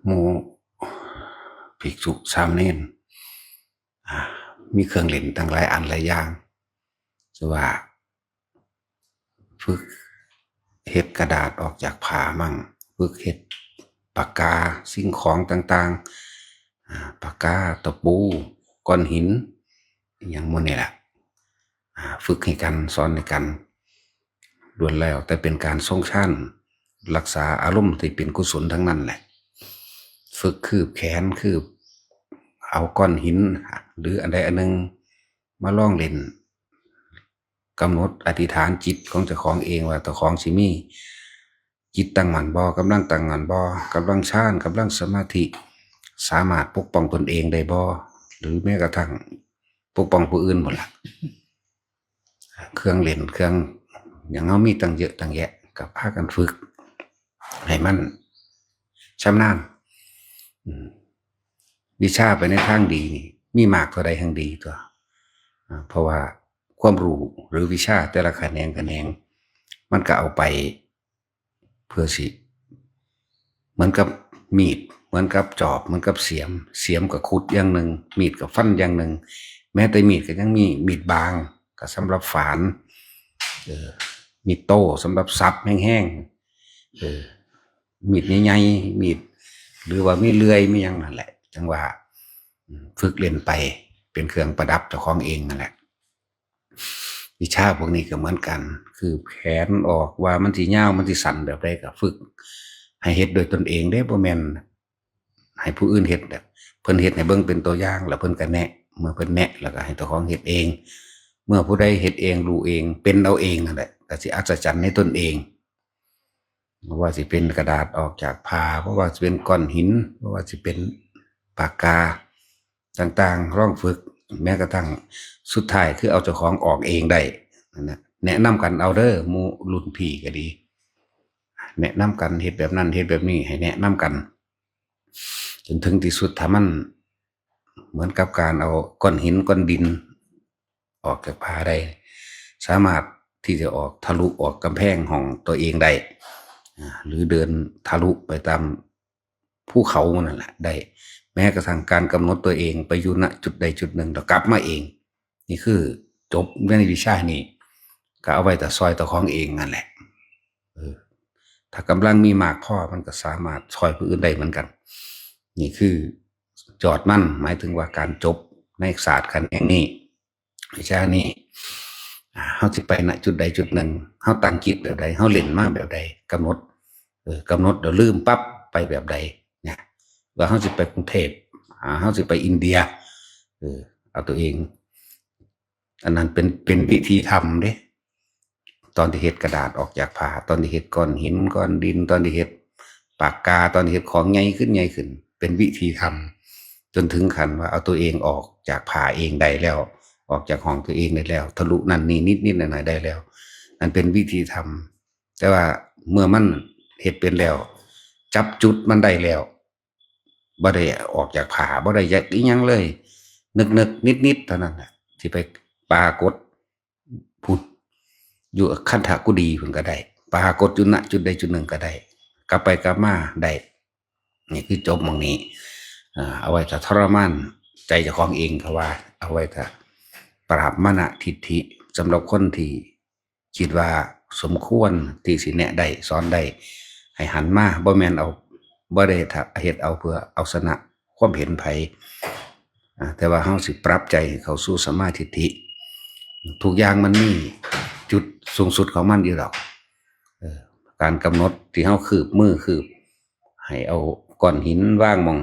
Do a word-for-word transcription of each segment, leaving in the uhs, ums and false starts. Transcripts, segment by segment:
หมู่ภิกษุสามเณร อ่า มีเครื่องเล่นตั้งหลายอันหลายอย่าง แต่ว่า ฝึกเฮ็ดกระดาษออกจากผ้ามั่ง ฝึกเฮ็ดปากกา สิ่งของต่างๆ อ่า ปากกา ตะปู ก้อนหิน อหย่างหมู่นี้แหละ อ่า ฝึกให้กัน สอนให้กัน ล้วนแล้วแต่เป็นการทรงฌาน รักษาอารมณ์ที่เป็นกุศลทั้งนั้นแหละ ฝึกคืบแขน คืบเอาก้อนหิน หรืออันใดอันหนึ่งมาลองเล่น กำหนดอธิษฐานจิตของเจ้าของเองว่าเจ้าของสิมีจิตตั้งมั่นบ่ กำลังตั้งมั่นบ่ กำลังฌาน กำลังสมาธิ สามารถปกป้องตนเองได้บ่ หรือแม้กระทั่งปกป้องผู้อื่นหมดละ เครื่องเล่น เครื่องหยังเฮามีตั้งเยอะตั้งแยะ ก็พากันฝึก ให้มันชำนาญ อืม วิชาไปในทางดีนี่ มีมากเท่าใดแฮ่งดีตัว อ่า เพราะว่าความรู้หรือวิชาแต่ละแขนงแขนง มันก็เอาไปเพื่อสิ เหมือนกับมีด เหมือนกับจอบ เหมือนกับเสียม เสียมกับขุดอย่างหนึ่ง มีดกับฟันอย่างหนึ่ง แม้แต่มีดก็ยังมีมีดบาง ก็สำหรับฝาน เออ มีดโต้สำหรับสับแห้งๆ เออ มีดใหญ่ๆ มีด หรือว่ามีเลื่อย มีหยังนั่นแหละ จั่งว่า อืม ฝึกเล่นไป เป็นเครื่องประดับเจ้าของเองนั่นแหละ วิชาพวกนี้ก็เหมือนกัน คือแผนออกว่ามันสิยาว มันสิสั้นแบบใดก็ฝึก ให้เฮ็ดโดยตนเองเด้ บ่แม่นให้ผู้อื่นเฮ็ดเด้อ เพิ่นเฮ็ดให้เบิ่งเป็นตัวอย่าง แล้วเพิ่นก็แนะ เมื่อเพิ่นแนะแล้วก็ให้เจ้าของเฮ็ดเอง เมื่อผู้ใดเฮ็ดเอง รู้เอง เป็นเอาเองนั่นแหละ ก็สิอัศจรรย์ในตนเอง บ่ว่าสิเป็นกระดาษออกจากผ้า บ่ว่าสิเป็นก้อนหิน บ่ว่าสิเป็นปากกาต่างๆ ลองฝึก แม้กระทั่งสุดท้ายคือเอาเจ้าของออกเองได้นั่นนะ แนะนำกันเอาเด้อ หมู่รุ่นพี่ก็ดี แนะนำกันเฮ็ดแบบนั้น เฮ็ดแบบนี้ ให้แนะนำกัน จนถึงที่สุด ถ้ามันเหมือนกับการเอาก้อนหินก้อนดินออกจากผ้าได้ สามารถที่จะออกทะลุออกกำแพงห้องตัวเองได้ อ่า หรือเดินทะลุไปตามภูเขานั่นแหละได้ แม้กระทั่งการกำหนดตัวเองไปอยู่ณจุดใดจุดหนึ่งแล้วกลับมาเอง นี่คือจบในวิชานี้ ก็เอาไว้แต่ซอยเจ้าของเองนั่นแหละ เออ ถ้ากำลังมีมากพอมันก็สามารถซอยผู้อื่นได้เหมือนกัน นี่คือจอดมัน หมายถึงว่าการจบในศาสตร์แขนงนี้ วิชานี้ อ่า เฮาสิไปณจุดใดจุดหนึ่ง เฮาตั้งจิตแบบใด เฮาเล่นมาแบบใด กำหนด เออ กำหนดแล้วลืมปั๊บ ไปแบบใดเนี่ย ว่าเฮาสิไปกรุงเทพฯ อ่า เฮาสิไปอินเดีย เออ เอาตัวเอง อันนั้นเป็น เป็นวิธีทำเด้ ตอนที่เฮ็ดกระดาษออกจากผ้า ตอนที่เฮ็ดก้อนหินก้อนดิน ตอนที่เฮ็ดปากกา ตอนที่เฮ็ดของใหญ่ขึ้นใหญ่ขึ้น เป็นวิธีทำ จนถึงขั้นว่าเอาตัวเองออกจากผ้าเองได้แล้ว ออกจากห้องตัวเองได้แล้ว ทะลุนั่นนี่นิดๆหน่อยๆได้แล้ว นั่นเป็นวิธีทำ แต่ว่าเมื่อมันเฮ็ดเป็นแล้ว จับจุดมันได้แล้ว บ่ได้ออกจากผ้า บ่ได้อยากอิหยังเลย นึกๆนิดๆเท่านั้นน่ะ สิไปปรากฏพุทธอยู่คันธกุฎีพุ้นก็ได้ ปรากฏอยู่ณจุดใดจุดหนึ่งก็ได้ กลับไปกลับมาได้ นี่คือจบหม่องนี้ อ่า เอาไว้ถ้าทรมานใจเจ้าของเอง เขาว่า เอาไว้ถ้าปราบมานะทิฏฐิ สำหรับคนที่ คิดว่าสมควรที่สิแนะได้ สอนได้ ให้หันมา บ่แม่นเอา บ่ได้เฮ็ดเอาเพื่อเอาชนะความเห็นไผ อ่า แต่ว่าเฮาสิปรับใจให้เข้าสู่สัมมาทิฏฐิ ทุกอย่างมันมีจุดสูงสุดของมันอยู่ดอก เออ การกำหนดที่เฮาคืบมือคืบ ให้เอาก้อนหินวางหม่อง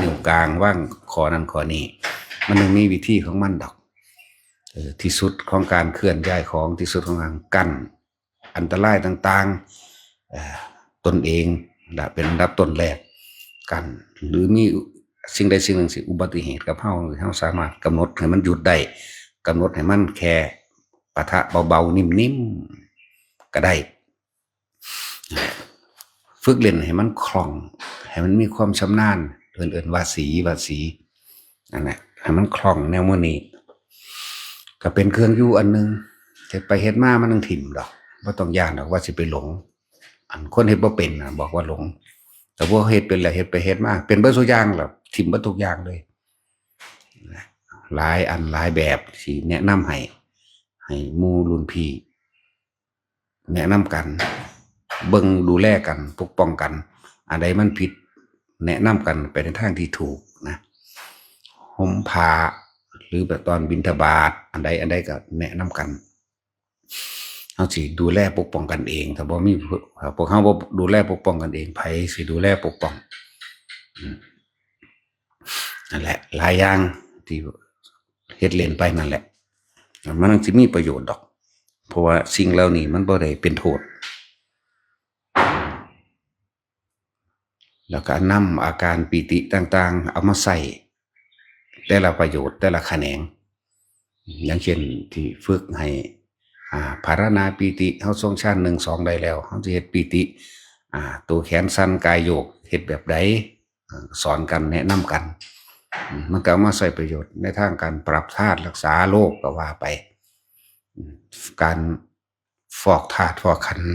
นิ้วกลาง วางข้อนั้นข้อนี้ มันต้องมีวิธีของมันดอก เออ ที่สุดของการเคลื่อนย้ายของ ที่สุดของการกั้นอันตรายต่างๆ เอ่อ ตนเองละเป็นอันดับต้นแรก กัน หรือมีสิ่งใดสิ่งหนึ่งสิอุบัติเหตุกับเฮา เฮาสามารถกำหนดให้มันหยุดได้ กำหนดให้มันแค่ปะทะเบาๆ นิ่มๆ ก็ได้ ฝึกเล่นให้มันคล่อง ให้มันมีความชำนาญ เอิ้น เอิ้นว่าสี ว่าสี นั่นแหละ ให้มันคล่องแนวหมู่นี้ ก็เป็นเครื่องอยู่อันหนึ่ง เฮ็ดไปเฮ็ดมามันต้องถิ่มดอก บ่ต้องย้านดอกว่าสิไปหลง อันคนเฮ็ดบ่เป็นน่ะ บอกว่าหลง แต่พอเฮ็ดเป็นแล้ว เฮ็ดไปเฮ็ดมา เป็นเบิดทุกอย่างแล้ว ถิ่มเบิดทุกอย่างเลย หลายอันหลายแบบที่แนะนำให้ ให้หมู่รุ่นพี่ แนะนำกัน เบิ่งดูแลกัน ปกป้องกัน อันใดมันผิด แนะนำกันไปในทางที่ถูกนะ ห่มผ้า หรือแบบตอนบิณฑบาต อันใดอันใดก็แนะนำกัน เฮาสิดูแลปกป้องกันเอง ถ้าบ่มี ถ้าพวกเฮาบ่ดูแลปกป้องกันเอง ไผสิดูแลปกป้อง อืม นั่นแหละ หลายอย่างที่เฮ็ดเล่นไปนั่นแหละ มันสิมีประโยชน์ดอก เพราะว่าสิ่งเหล่านี้มันบ่ได้เป็นโทษ แล้วก็นำอาการปีติต่างๆ เอามาใช้แต่ละประโยชน์ แต่ละแขนง อย่างเช่นที่ฝึกให้ อ่า ภาวนาปีติ เฮาทรงฌานหนึ่งสองได้แล้ว เฮาสิเฮ็ดปีติ อ่า ตัวแขนสั่น กายโยก เฮ็ดแบบใด อ่า สอนกัน แนะนำกัน อืม มันก็เอามาใช้ประโยชน์ในทางการปรับธาตุ รักษาโรคก็ว่าไป อืม การฟอกธาตุฟอกขันธ์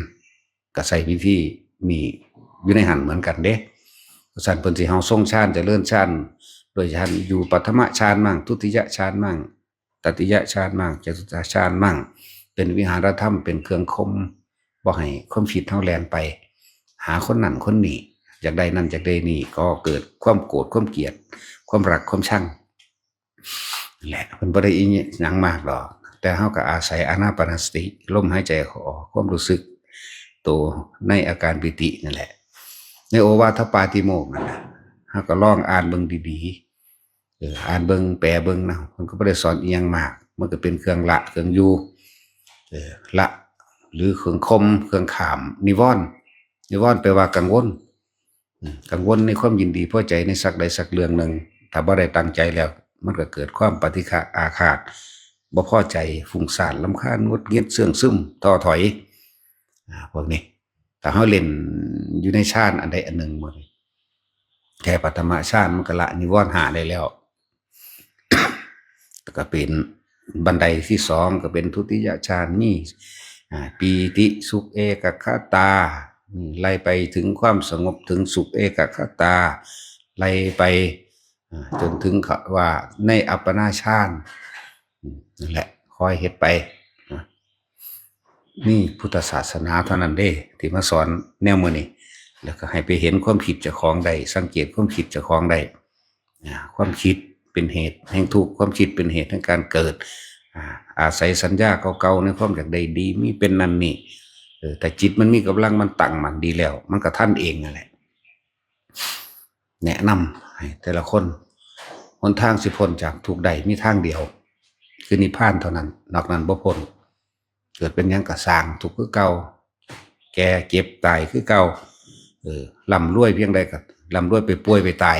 ก็ใช้วิธีนี้อยู่ในหั้นเหมือนกันเด้ เพราะฉะนั้นเพิ่นสิเฮาทรงฌาน เจริญฌาน โดยฌานอยู่ปฐมฌานมั่ง ทุติยฌานมั่ง ตติยฌานมั่ง จตุตถฌานมั่ง เป็นวิหารธรรม เป็นเครื่องข่ม บ่ให้ความคิดเฮาแล่นไปหาคนนั้นคนนี้ อยากได้นั่นอยากได้นี่ ก็เกิดความโกรธ ความเกลียด ความรัก ความชัง แหละ เพิ่นบ่ได้อิหยังมากดอก แต่เฮาก็อาศัยอานาปานสติ ลมหายใจเข้าออก ความรู้สึกโตในอาการปีตินั่นแหละ ในโอวาทปาติโมกข์นั่นน่ะ เฮาก็ลองอ่านเบิ่งดีๆ เออ อ่านเบิ่ง แปลเบิ่งนะ เพิ่นก็บ่ได้สอนอิหยังมาก มันก็เป็นเครื่องละ เครื่องอยู่ เออ ละ หรือเครื่องข่ม เครื่องข้าม นิวรณ์ นิวรณ์แปลว่ากังวล อืม กังวลในความยินดีพอใจในสักใดสักเรื่องหนึ่ง ถ้าบ่ได้ตั้งใจแล้ว มันก็เกิดความปฏิฆะอาฆาต บ่พอใจ ฟุ้งซ่าน รำคาญ หงุดหงิด เสื่องซึม ท้อถอย อ่า พวกนี้ ถ้าเฮาเล่นอยู่ในฌานอันใดอันหนึ่งหมด แค่ปฐมฌานมันก็ละนิวรณ์ห้าได้แล้ว ก็เป็นบันไดที่สอง ก็เป็นทุติยฌาน มี อ่า ปีติสุขเอกัคคตา อืม ไล่ไปถึงความสงบ ถึงสุขเอกัคคตา ไล่ไป อ่า จนถึงว่าในอัปปนาฌาน อืม นั่นแหละ คอยเฮ็ดไปนะ นี่พุทธศาสนาเท่านั้นเด้ ที่มาสอนแนวมื้อนี้ แล้วก็ให้ไปเห็นความคิดเจ้าของได้ สังเกตความคิดเจ้าของได้ อ่า ความคิดเป็นเหตุแห่งทุกข์ ความคิดเป็นเหตุแห่งการเกิด อ่า อาศัยสัญญาเก่าๆ ในความอยากได้ดี มีเป็นนั่นนี่ เออ แต่จิตมันมีกำลัง มันตั้งมั่นดีแล้ว มันก็ทันเองนั่นแหละ แนะนำให้แต่ละคน หนทางสิพ้นจากทุกข์ได้มีทางเดียว คือนิพพานเท่านั้น นอกนั้นบ่พ้น เกิดเป็นหยังก็ซ่างทุกข์คือเก่า แก่เจ็บตายคือเก่า เออ ร่ำรวยเพียงใดก็ร่ำรวยไปป่วยไปตาย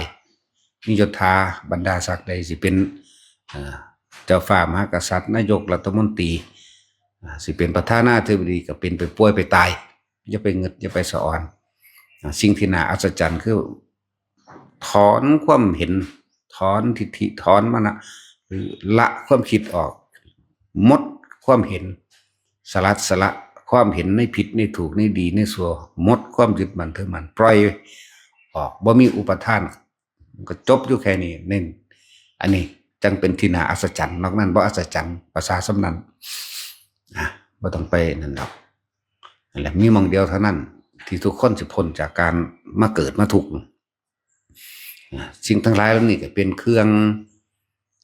มียศถาบรรดาศักดิ์ใด สิเป็น เอ่อ เจ้าฟ้ามหากษัตริย์ นายกรัฐมนตรี อ่า สิเป็นประธานาธิบดีก็เป็นไปป่วยไปตาย อย่าไปงึด อย่าไปสะออน อ่า สิ่งที่น่าอัศจรรย์คือ ถอนความเห็น ถอนทิฏฐิ ถอนมานะ หรือละความคิดออก หมดความเห็น สลัดสละความเห็นในผิดในถูกในดีในชั่ว หมดความยึดมั่นถือมั่น ปล่อยออก บ่มีอุปาทาน ก็จบอยู่แค่นี้ นี่ อันนี้จั่งเป็นที่น่าอัศจรรย์ นอกนั้นบ่อัศจรรย์ ภาษาส่ำนั้น อ่ะ บ่ต้องไปนั่นดอก นั่นแหละ มีหม่องเดียวเท่านั้น ที่ทุกคนสิพ้นจากการมาเกิดมาทุกข์ อ่ะ สิ่งทั้งหลายเหล่านี้ก็เป็นเครื่อง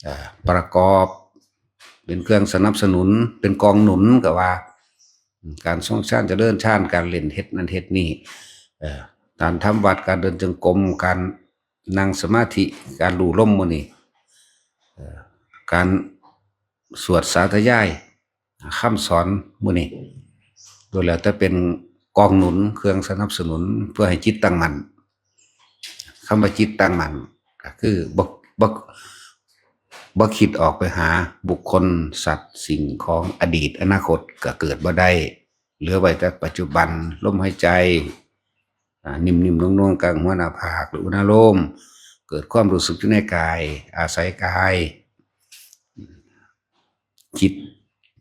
อ่า ประกอบ เป็นเครื่องสนับสนุน เป็นกองหนุนก็ว่า การทรงฌาน เจริญฌาน การเล่นเฮ็ดนั่นเฮ็ดนี่ เอ่อ การทำวัตร การเดินจงกรม การนั่งสมาธิ การลู่ลมหมู่นี้ เอ่อ การสวดสาธยายคำสอนหมู่นี้ ล้วนแล้วแต่เป็นกองหนุน เครื่องสนับสนุนเพื่อให้จิตตั้งมั่น คำว่าจิตตั้งมั่นก็คือบ่ บ่ บ่คิดออกไปหาบุคคล สัตว์ สิ่งของ อดีต อนาคตก็เกิดบ่ได้ เหลือไว้แต่ปัจจุบัน ลมหายใจ อ่า นิ่มๆ นุ่มๆ กลางหัวหน้าผาก หรืออุณาโลม เกิดความรู้สึกอยู่ในกาย อาศัยกาย จิต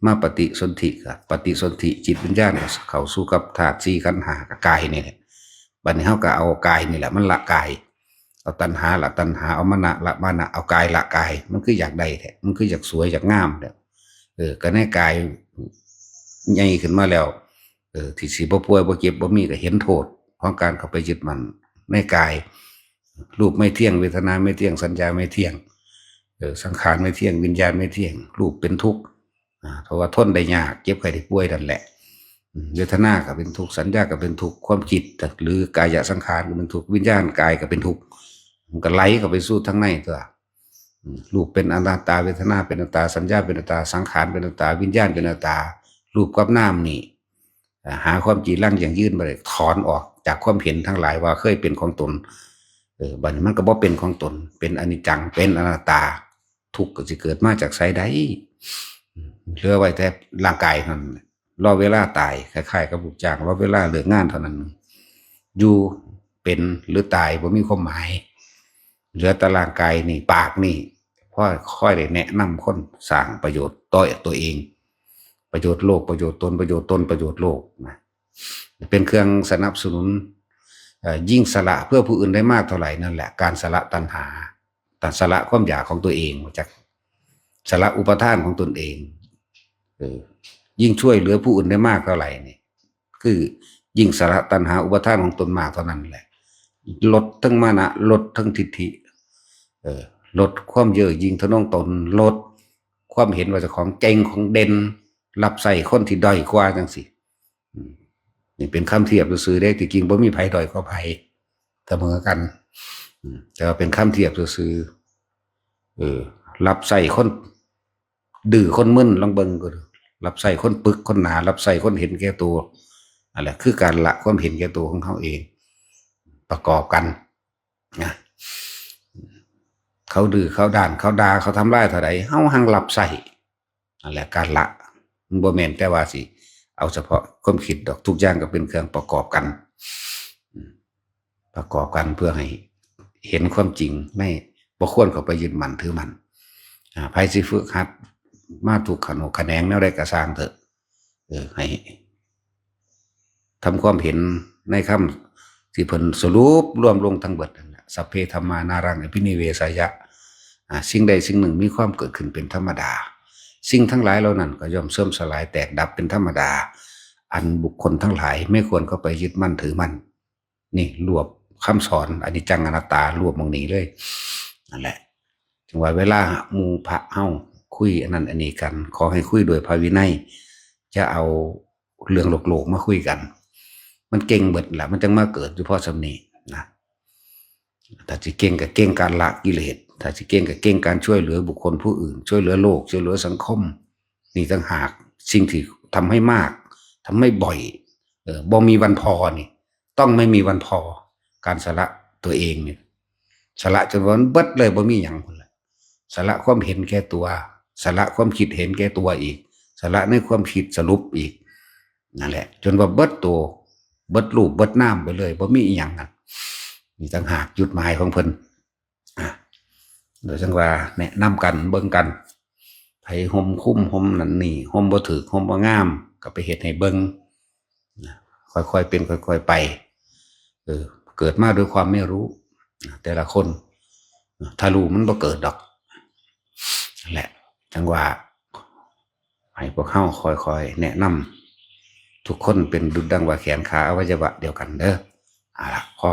มาปฏิสนธิ กับปฏิสนธิจิตวิญญาณก็เข้าสู่กับธาตุสี่ขันธ์ห้ากับกายนี่แหละ บัดนี้เฮาก็เอากายนี่แหละมันละกาย เอาตัณหาละตัณหา เอามานะละมานะ เอากายละกาย มันคืออยากได้แท้ มันคืออยากสวยอยากงามแท้ เออ ก็ในกายใหญ่ขึ้นมาแล้ว เออ ที่สิบ่ป่วยบ่เจ็บบ่มี ก็เห็นโทษของการเข้าไปยึดมั่นในกาย รูปไม่เที่ยง เวทนาไม่เที่ยง สัญญาไม่เที่ยง เออ สังขารไม่เที่ยง วิญญาณไม่เที่ยง รูปเป็นทุกข์ อ่า เพราะว่าทนได้ยาก เจ็บไข้ได้ป่วยนั่นแหละ อืม เวทนาก็เป็นทุกข์ สัญญาก็เป็นทุกข์ ความคิดหรือกายสังขารก็เป็นทุกข์ วิญญาณกายก็เป็นทุกข์ มันก็ไหลเข้าไปสู่ทางในตัว อืม รูปเป็นอนัตตา เวทนาเป็นอนัตตา สัญญาเป็นอนัตตา สังขารเป็นอนัตตา วิญญาณเป็นอนัตตา รูปกับนามนี่ อ่า หาความจีรังยั่งยืนบ่ได้ ถอนออกจากความเห็นทั้งหลายว่าเคยเป็นของตน เออ บัดนี้มันก็บ่เป็นของตน เป็นอนิจจัง เป็นอนัตตา ทุกข์ก็สิเกิดมาจากไสได้ อืม เหลือไว้แต่ร่างกายเท่านั้นแหละ รอเวลาตาย คล้ายๆกับลูกจ้าง รอเวลาเลิกงานเท่านั้น อยู่เป็นหรือตายบ่มีความหมาย เหลือแต่ร่างกายนี่ ปากนี่ พอคอยได้แนะนำคน สร้างประโยชน์ต่อตัวเอง ประโยชน์โลก ประโยชน์ตน ประโยชน์ตน ประโยชน์โลกนะ เป็นเครื่องสนับสนุน เอ่อ ยิ่งสละเพื่อผู้อื่นได้มากเท่าไหร่นั่นแหละ การสละตัณหา ตัดสละความอยากของตัวเอง จากสละอุปาทานของตนเอง เออ ยิ่งช่วยเหลือผู้อื่นได้มากเท่าไหร่นี่ คือยิ่งสละตัณหาอุปาทานของตนมากเท่านั้นแหละ ลดทั้งมานะ ลดทั้งทิฏฐิ เออ ลดความเย่อหยิ่งทะนงตน ลดความเห็นว่าเจ้าของเก่งของเด่น รับใช้คนที่ด้อยกว่าจังซี้ อืม นี่เป็นคำเทียบซื่อๆเด้ ที่จริงบ่มีไผด้อยกว่าไผ เสมอกัน อืม แต่ว่าเป็นคำเทียบซื่อๆ เออ รับใช้คนดื้อคนมึน ลองเบิ่งก็ดู รับใช้คนปึกคนหนา รับใช้คนเห็นแก่ตัว นั่นแหละคือการละความเห็นแก่ตัวของเขาเอง ประกอบกันนะ เขาดื้อเขาด้าน เขาด่า เขาทำร้ายเท่าใด เฮาหังรับใช้ นั่นแหละการละ มันบ่แม่นแต่ว่าสิเอาเฉพาะความคิดดอก ทุกอย่างก็เป็นเครื่องประกอบกัน อืม ประกอบกันเพื่อให้เห็นความจริงใน บ่ควรเข้าไปยึดมั่นถือมั่น อ่า ไผสิฝึกหัดมาทุกขนกขนงแนวใดก็ซ่างเถอะ เออ ให้ทำความเห็นในคำที่เพิ่นสรุปรวมลงทั้งเบิดนั่นแหละ สัพเพธัมมานารังอภินิเวสายะ อ่า สิ่งใดสิ่งหนึ่งมีความเกิดขึ้นเป็นธรรมดา สิ่งทั้งหลายเหล่านั้นก็ย่อมเสื่อมสลายแตกดับเป็นธรรมดา อันบุคคลทั้งหลายไม่ควรเข้าไปยึดมั่นถือมั่น นี่รวบคำสอนอนิจจังอนัตตารวบหม่องนี้เลย นั่นแหละ จึงว่าเวลาหมู่พระเฮาคุยอันนั้นอันนี้กัน ขอให้คุยโดยพระวินัย จะเอาเรื่องโลกๆมาคุยกัน มันเก่งเบิดแหละ มันจังมาเกิดอยู่พอส่ำนี้นะ ถ้าสิเก่งก็เก่งการละกิเลส ถ้าสิเก่งก็เก่งการช่วยเหลือบุคคลผู้อื่น ช่วยเหลือโลก ช่วยเหลือสังคม นี่ต่างหากสิ่งที่ทำให้มาก ทำให้บ่อย เออ บ่มีวันพอนี่ ต้องไม่มีวันพอ การสละตัวเองนี่ สละจนว่ามันเบิดเลย บ่มีหยังพุ้นละ สละความเห็นแก่ตัว สละความคิดเห็นแก่ตัวอีก สละในความคิดสรุปอีก นั่นแหละ จนว่าเบิดตัว เบิดรูป เบิดนามไปเลย บ่มีอีหยังนั่น นี่ต่างหากจุดหมายของเพิ่น อ่ะ โดยจังว่าแนะนำกัน เบิ่งกัน ไผห่มคุ้ม ห่มนั่นนี่ ห่มบ่ถืก ห่มบ่งาม ก็ไปเฮ็ดให้เบิ่ง นะ ค่อยๆเป็น ค่อยๆไป เออ เกิดมาด้วยความไม่รู้ นะ แต่ละคน นะ ถ้ารู้มันบ่เกิดดอก นั่นแหละ จังว่า ให้พวกเฮาค่อยๆแนะนำ ทุกคนเป็นดุจดังว่าแขนขาอวัยวะเดียวกันเด้อ เอาละ พอ